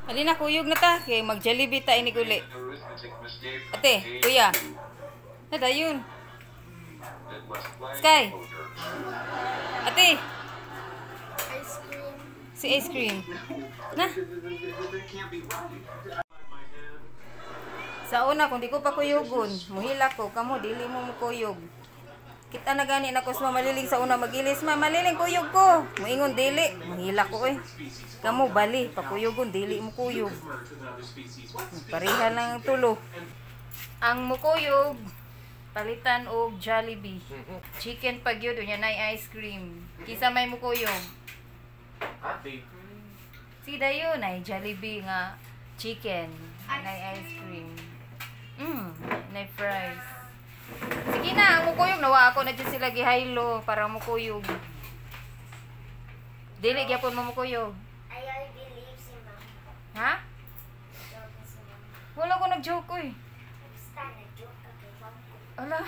Halina, kuyog na ta. Kay mag-Jollibee ta inig uli. Ate, kuya. Na dayon. Sky. Ate, Ice cream. Si ice cream. Na. Sa una, kung di ko pa kuyugon, muhila ko, kamo, dili mo mukuyog. Kita na gani na ko sa Maliling sa una, magilis, ma, Maliling, kuyog ko. Muingon, dili. Muhila ko eh. Kamo, bali, pakuyugon, dili mo kuyog. Pareha lang ang tulo. Ang mukuyog, palitan og Jollibee. Chicken pag yun, unya na ice cream. Kisa may mukuyog. Ate. Si dayon ay Jollibee nga chicken, nay ice cream. Nay fries. Sige na, ang mukuyog nawa ako na dyan sila gihaylo para mukuyog. Dili gyapon mo mukuyog. I believe si mama. Ha? Joke si mama. Wala ko nag-joke oy. Basta nag-joke ka kay mom ko. Ala.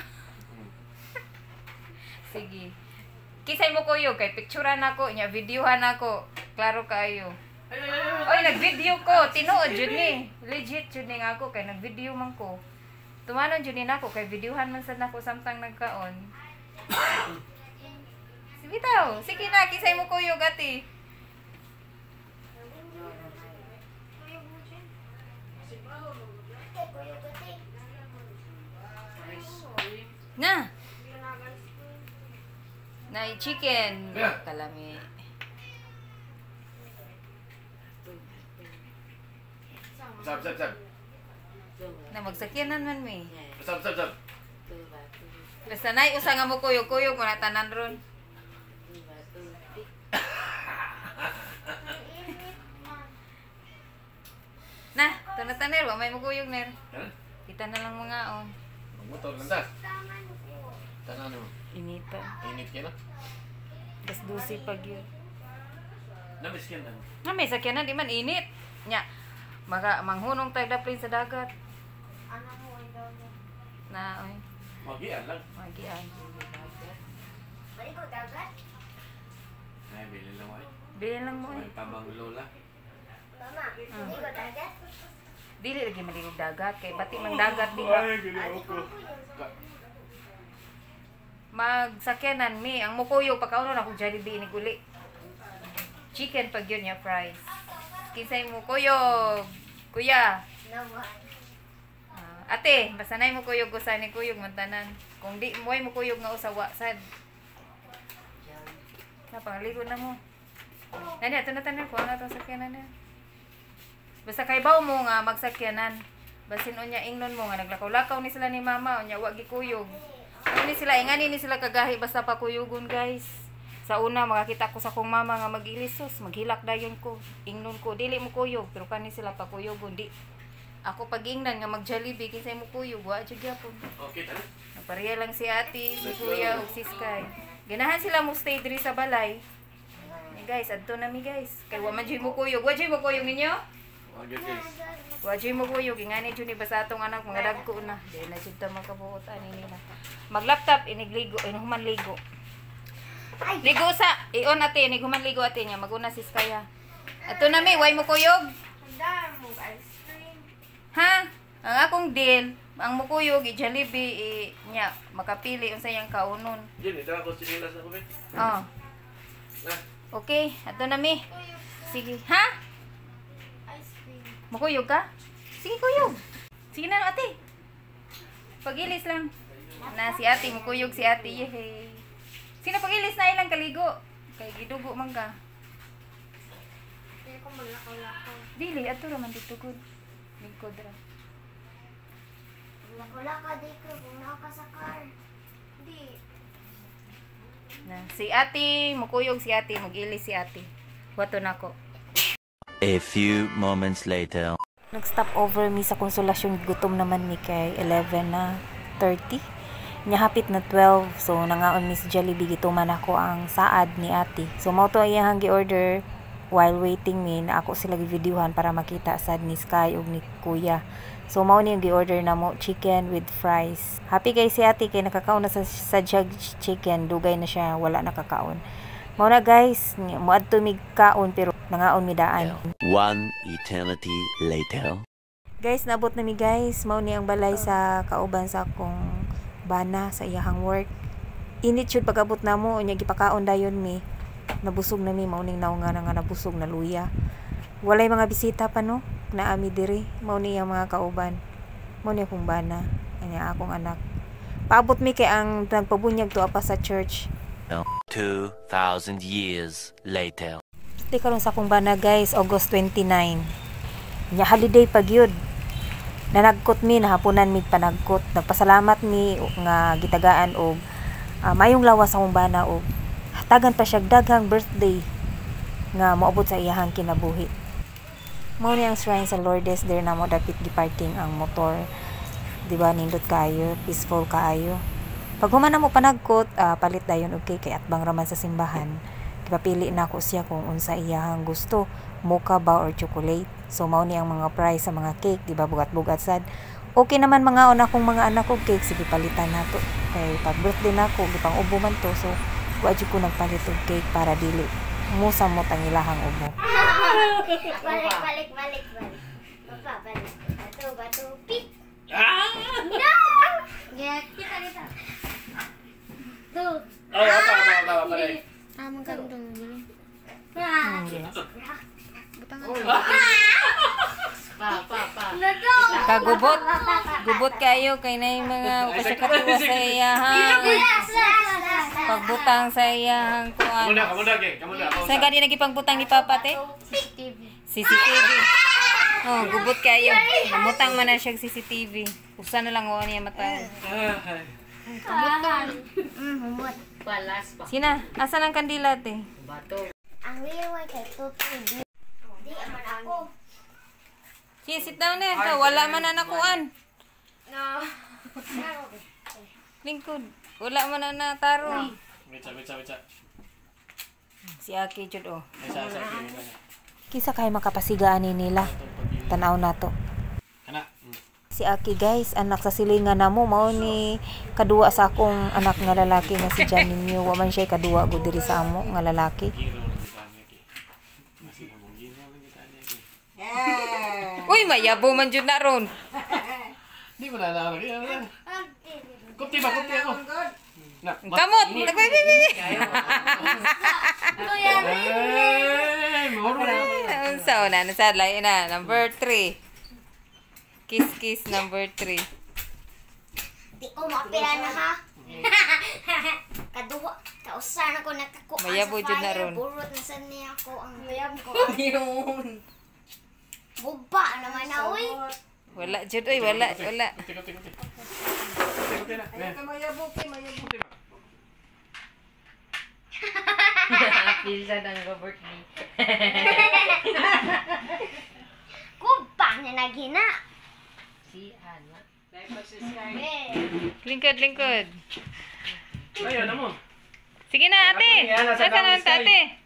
Sige. Kisay mo kuyog kay picturean nako, nya videohan nako. Klaro kaayo. Oy, nag-video ko. Tinuod jud ni. Legit jud ni nga ako kay nag-video man ko. Tumanon jud ni nako kay videohan man sad nako samtang nagkaon. Sige taw. Sige na, kisay mo kuyog, ate. Ate, kuyog ate. Na. Na chicken. Yeah. Kalami. Sab, sab, sab. Na magsakyanan man mi. Sab, sab, sab. Basta nay usa nga mo kuyog, kuyog mo na tanan ron. Ang init man. Na, to na taner, wa may mukuyog ner. Ha? Kita na lang mga oh. Magmotor lang ta. Taman ko. Tanan mo. Inita. Init kayo na. Das 12 pag yun. Namiskin na. Nga may sakyanan di man init. Nya, maka manghunong tayo daplin sa dagat. Ano mo ang daw mo? Na, oy, Magian lang. magian. Balik ko dagat? Ay, bili lang mo eh. Bili lang mo eh. May pabang lola. Mama, balik ko dagat? Dili lagi maligog dagat kay bati man dagat diha. Ate ko kuyog. Magsakyanan mi ang mukuyog pagkaunon ako Jollibee inig uli. Chicken pag yun ya fries. Kinsay mo kuyog? Kuya. Naman. Ah, ate, basta nay mo kuyog usa ni kuyog man tanan. Kung di mo ay mo kuyog nga usa wa sad. Na pangaligo na mo. Nani ato na tanan ko na atong sakyanan na. Basta kay baw mo nga magsakyanan. Basin unya ingnon mo nga naglakaw-lakaw ni sila ni mama unya wa gikuyog. Ano ni sila ingani ni sila kagahi basta pakuyugon, guys. Sa una makakita ko sa akong mama nga mag-ilisos, maghilak dayon ko. Ingnon ko dili mo kuyog pero kani sila pakuyugon di. Ako pag-ingnan nga mag-Jollibee kinsay mo kuyog wa jud gyapon. Okay, tara. Napareha lang si ate, si kuya, ug si Sky. Ganahan sila mo stay diri sa balay. Ni guys, adto na mi guys. Kay wa man jud mo kuyog. Wa jud mo kuyog ninyo? Okay, guys. Wa jud mo kuyog. Ingani jud ni basta atong anak mga dagko na. Di na jud ta makabuot ani nila. Mag-laptop inigligo, inuhuman ligo. Ay! Ligo sa i-on ate, inighuman ligo ate niya. Maguna si Sky ha. Adto na mi, way mo kuyog. Handa mo ice cream. Ha? Ang akong deal, ang mukuyog, i-Jollibee, i nya, makapili unsa iyang kaunon. Jin, ito ako sinilas ako, be. Oh. Na. Okay, adto na mi. Kuyog. Sige. Ha? Ice cream. Mukuyog ka? Sige, kuyog. Sige na, ate. Pagilis lang. Na si ate, mukuyog si ate. Yehey. Sino pagilis na ilang kaligo? Kay gidugo man ka. Hindi ko maglakaw-lakaw. Dili, ato ra man dito gud. Lingkod ra. Maglakaw-lakaw di ko kung naka sa car. Di. Na si ate, mukuyog si ate, mugilis si ate. Wato nako. A few moments later. Nag-stop over mi sa Konsolasyon, gutom naman mi kay 11 na 30. Nya hapit na 12, so nangaon mi sa Jollibee, gituman ako ang saad ni ate. So mao to iyang gi-order while waiting mi na ako sila gi-videohan para makita sad ni Sky ug ni Kuya. So mao ni ang gi-order namo, chicken with fries. Happy kay si ate kay nakakaon na sa jug chicken, dugay na siya wala nakakaon. Mao na guys, moadto mig kaon pero Nangaon mi daan. One eternity later. Guys, naabot na mi guys. Mao ni ang balay sa kauban sa akong bana sa iyahang work. Init jud pag-abot namo, unya gipakaon dayon mi. Nabusog na mi, mao ning naunga na nga nabusog na luya. Walay mga bisita pa no, naami diri. Mao ni ang mga kauban. Mao ni akong bana, anya akong anak. Paabot mi kay ang nagpabunyag tuwa pa sa church. 2,000 years later. Di karon sa akong bana guys, August 29. Nya holiday pag yun. Nanagkot mi, nahaponan mi panagkot. Nagpasalamat mi nga gitagaan og mayong lawas akong bana og hatagan pa siya daghang birthday nga moabot sa iyahang kinabuhi. Mao ni ang shrine sa Lourdes there na mo dapit giparking ang motor. Di ba nindot kaayo, peaceful kaayo. Pag human na mo panagkot, palit dayon og cake kay atbang raman sa simbahan. Gipapili nako siya kung unsa iyahang gusto, mocha ba or chocolate. So mao ni ang mga price sa mga cake, di ba bugat-bugat sad. Okay naman mga akong mga anak og cake, sige palitan nato. Kay pag birthday nako gipang ubo man to, so wa jud ko nagpalit og cake para dili musamot ang ilahang ubo. Balik, balik, balik, balik. Papa, balik. Bato, bato, pick. No! Yeah, kita, kita. Two. Oh, apa, apa, apa, apa, apa. Ah, magkano itong Ah. Kagubot. Gubot kayo kay na yung mga kasi katuwa sa iyahang pagbutang sa iyahang kuan. Kamu na, kamu na, ge. Kamu na. Sa gani nagipangbutang ni Papa te? CCTV. Oh, gubot kayo. Namutang man na siya CCTV. Usa na lang wa niya mata. Humot. Sina, asa nang kandila te? Ang liway kay Tutu. Di man ako. Sige, sit down na. Ito, wala man na nakuan. No. Lingkod. Wala man na natarong. Mitsa, mitsa, mitsa. Si Aki jud oh. Mitsa, sa Kinsa kay makapasigaan ni nila? Tan-aw nato. Kana. Si Aki guys, anak sa silingan namo mao ni kaduwa sa akong anak nga lalaki nga si Johnny Mew. Wa man siya kaduwa gud diri sa amo nga lalaki. Giro lang kita niya, ge. Masih mo giro lang kita niya, ge. Uy, mayabo man jud na ron. Di mo na na. Kupti ba, kupti ako. Na. Kamot. Nagbe be be. Eh, moro na. Unsa na nasa lain na number 3. Kiss kiss number 3. Di ko maapila na ha. Kaduha, kausa na ko nakakuha Mayabo sa jud na fire. ron. Burot na sad niya ako ang mayabo. Buba naman na uy. Wala jud oy, wala wala. Kupti, kupti, kupti. Kupti, kupti na. Mayabo kay mayabo. Pilsa ng birthday. Guba na naghina. Lingkod, lingkod. Ayun, ano mo? Sige na, ate. Ako ni Ana sa Asa naman ta, ate?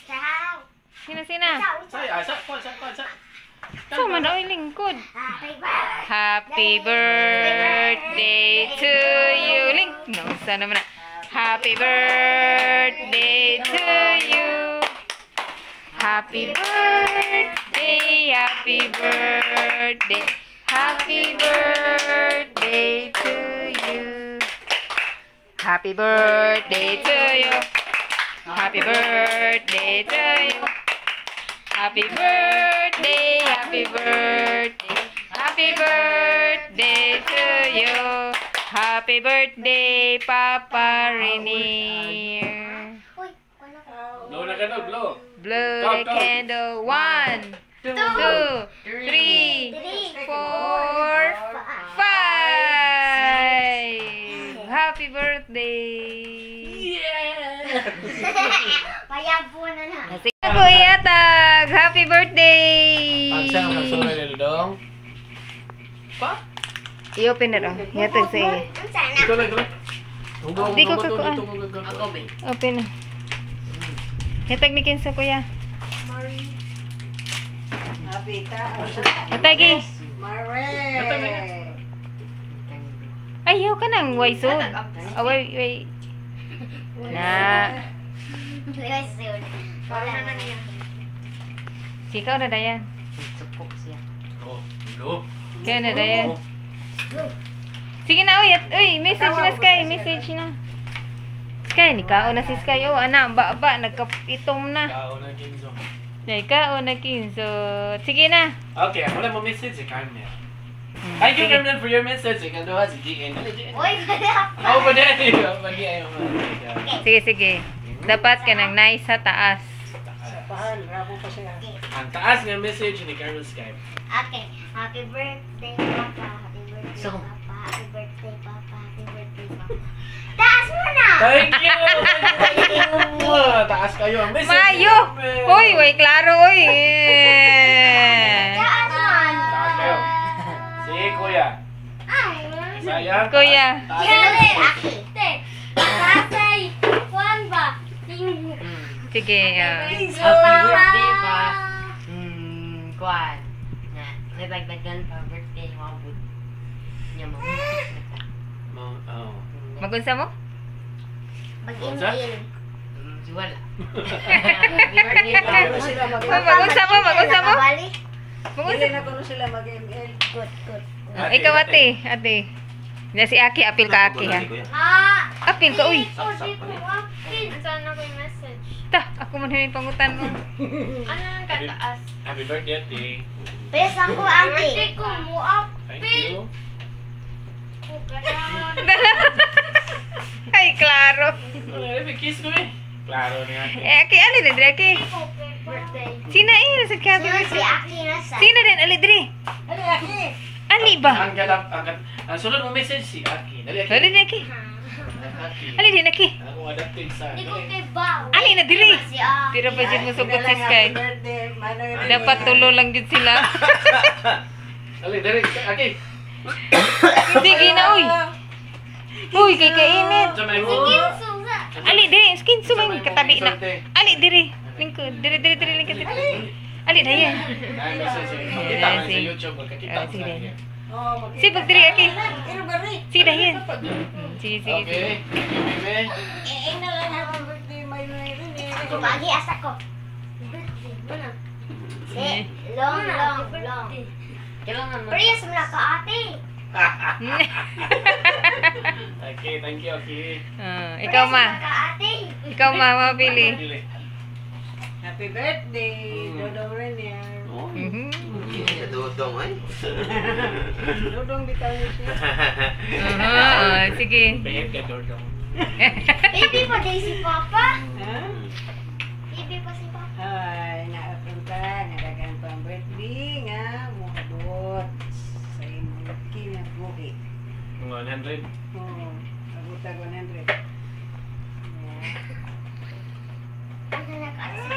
Ciao. Sina, sina. Ciao. Say, asa, pa, sa, pa, sa. So, man, oy, lingkod. Happy birthday. Happy birthday to you. Link. No, sana naman na. Happy birthday to you. Happy birthday, happy birthday, happy birthday to you. Happy birthday to you. Happy birthday to you. Happy birthday, happy birthday, happy birthday to you. Happy birthday, Papa Rainier. Uy, wala ko. Blow na ka no, blow. Blow Go, the go. candle. 1, 2, 3, 3, 4, 5. Happy birthday. Mayabo na na. Sige, Kuya Tag. Happy birthday. Pagsa ang kasulay ni Dodong. Pa? I-open na ro. Yatag sa iya. Unsa na? Ito lang, ito lang. Di ko kakuan. Open na. Yatag ni Kensa, kuya. Yatagi. Ayaw ka nang way sud. Ah, way, way. Na. Wala na niya. Ikaw na Dayan. Supok siya. Oh, no. Ikaw na Dayan. Sige na, uy. Uy, message na Sky. Message na. Sky, nikaon na si Sky. Oh, ana, ba, ba, nagkaitom na. Kao na Kinzo. Nikaon na Kinzo. Sige na. Okay, ako na mo message si Carmel. Thank you, Carmel, for your message. Ikaw daw si GN. Dali, GN. Uy, wala. Ako pa din. Sige, sige. Dapat ka nang nice sa taas. Ang taas nga message ni Carmel Skype. Okay. Happy birthday, Papa. Happy birthday, So- Papa. Happy birthday, Papa. Happy birthday, Papa. Taas mo na! Thank you! Thank you! Taas kayo ang message. Mayo! Uy, way klaro, uy. Eh. Taas man! Taas kayo. Sige, kuya. Ay! Sayang. Kuya. Taas. Dali, Aki. Tatay, Juan ba? Sige. Ah. Happy birthday pa. Kuan. Na, nagdagdagan pa birthday mabut. Nya mo. Oh. Magunsa mo? Mag-email. Wala. Happy birthday pa. Magunsa mo, magunsa mo? Nakabalik? Magunsa. Good, good. Oh, ikaw, ate. Ate. Na si Aki, apil ka, Aki, ha? Ah! Apil ka, uy. Di ko apil. Saan ako yung message? Ta, ako man yung pangutan mo. Ano ang kataas? Happy birthday, ate. Bes ako, ate. Birthday ko mo Thank you. Ay, klaro. Wala, may kiss ko eh. Klaro niya. Eh, Aki, ali na, dre, Aki. Birthday. Sina, eh, nasa happy Sino si birthday. Aki nasa? Sina din, ali, dre. Ali ba? Ang galap, ang sunod mo message si Aki. Dali, Aki. Ali din, Aki. Aki. Ali din, Aki. Ako adapted sa. Di ko kay Bao. Ali na, dre. Si Aki. Pero pa dyan mo sugot si Sky. Dapat tulo lang dyan sila. Dali, dali, Aki. Sige na, uy. Uy, kay kainit. Sa may mo. Susa. Ali, dire. Skin sumay katabi na. Ali, dire. Lingkod. Dire, dire, dire, lingkod. Dire. Ali, dayan. Ay, message. Makita man sa YouTube, magkakita Ah, ko sige. sa kanya. Sige, pag dire, Aki. Sige, dayan. Sige, sige, sige. Okay, thank you, baby. Pagi asa ko. Si, long, long, long. Kailangan mo. Priyas mo na ka, ate. Okay, thank you, Aki. Ah, ikaw, ma. Priyas mo na ka, ate. Ikaw, ma, mapili. Dali. Happy birthday, Dodong Renier. Oh. Mhm. Dodong ay. Dodong bitaw niya siya. Ah, sige. Behave ka, Dordong. Baby pa day si Papa. Ha? Baby pa si Papa. Ay, naapunta, nadagan pa ang birthday nga, muabot sa imong kinabuhi. 100. Oo, abotag 100. Yeah. Ano na ka, ate?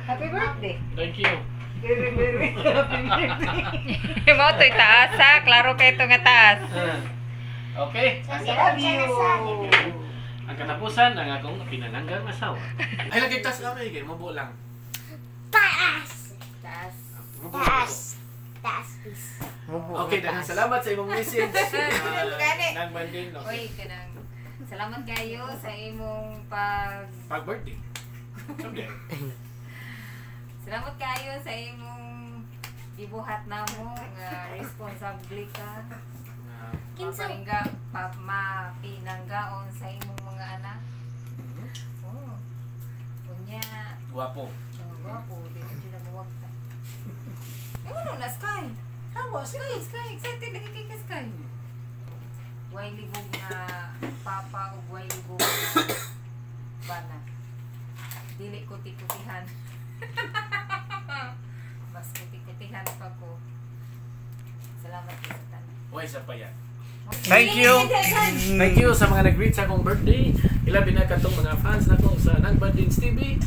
Happy birthday! Thank you. Very, very happy birthday! Mao to'y taas, ha? Klaro kay ito nga taas. Ah. Okay. So, si I love Ate you! na sa. Ang katapusan ng akong pinalanggang asawa. Ay, lagi taas kami. Kay mubo lang. Taas. Taas. Mubo. Taas. Taas, please. Okay, daghang salamat sa imong message. Gani. Nagmandin. Okay. Uy, kanang salamat kayo sa imong pag Pag birthday. Someday. Salamat kayo sa imong gibuhat namo nga responsable ka. Kinsa? Mapinangga, pa, mapinanggaon sa imong mga anak. Oh. Unya, Guwapo. oh, gwapo, di na sila mawagta. Eh, ano na, Sky? Hawa, Sky, Sky, excited na kay ka, Sky. Way libog nga papa o way libog nga bana. Dili kuti-kutihan. Mas kuti-kutihan pa ko. Salamat kay sa tanan. Uy, sa payat. Thank you. Thank you sa mga nag-greet sa akong birthday. Ilabi na katong mga fans nako sa Nagbandins TV.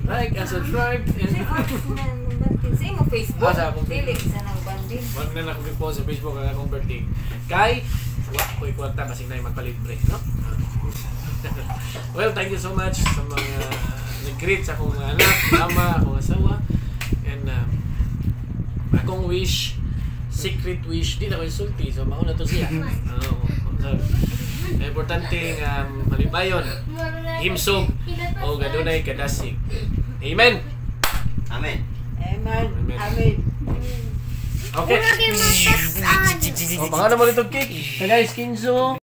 Like and subscribe. And Sa imong Facebook? Ah, sa akong Dili sa nang bandin. Wag na lang akong i-post sa Facebook ang akong birthday. Kay, wa ko'y kwarta kasi na magpalibre, no? Well, thank you so much sa mga nag-greet sa akong mga anak, mama, akong asawa. And akong wish, secret wish, di na ko insulti, so mauna to siya. Oo. So, importante nga malibayon, himsog, o gadunay kadasig. Amen! Amen. Amen. Amen. Amen. Amen. Okay. Puro kay mga Oh, pangalan mo nito cake. So guys, Kinzo.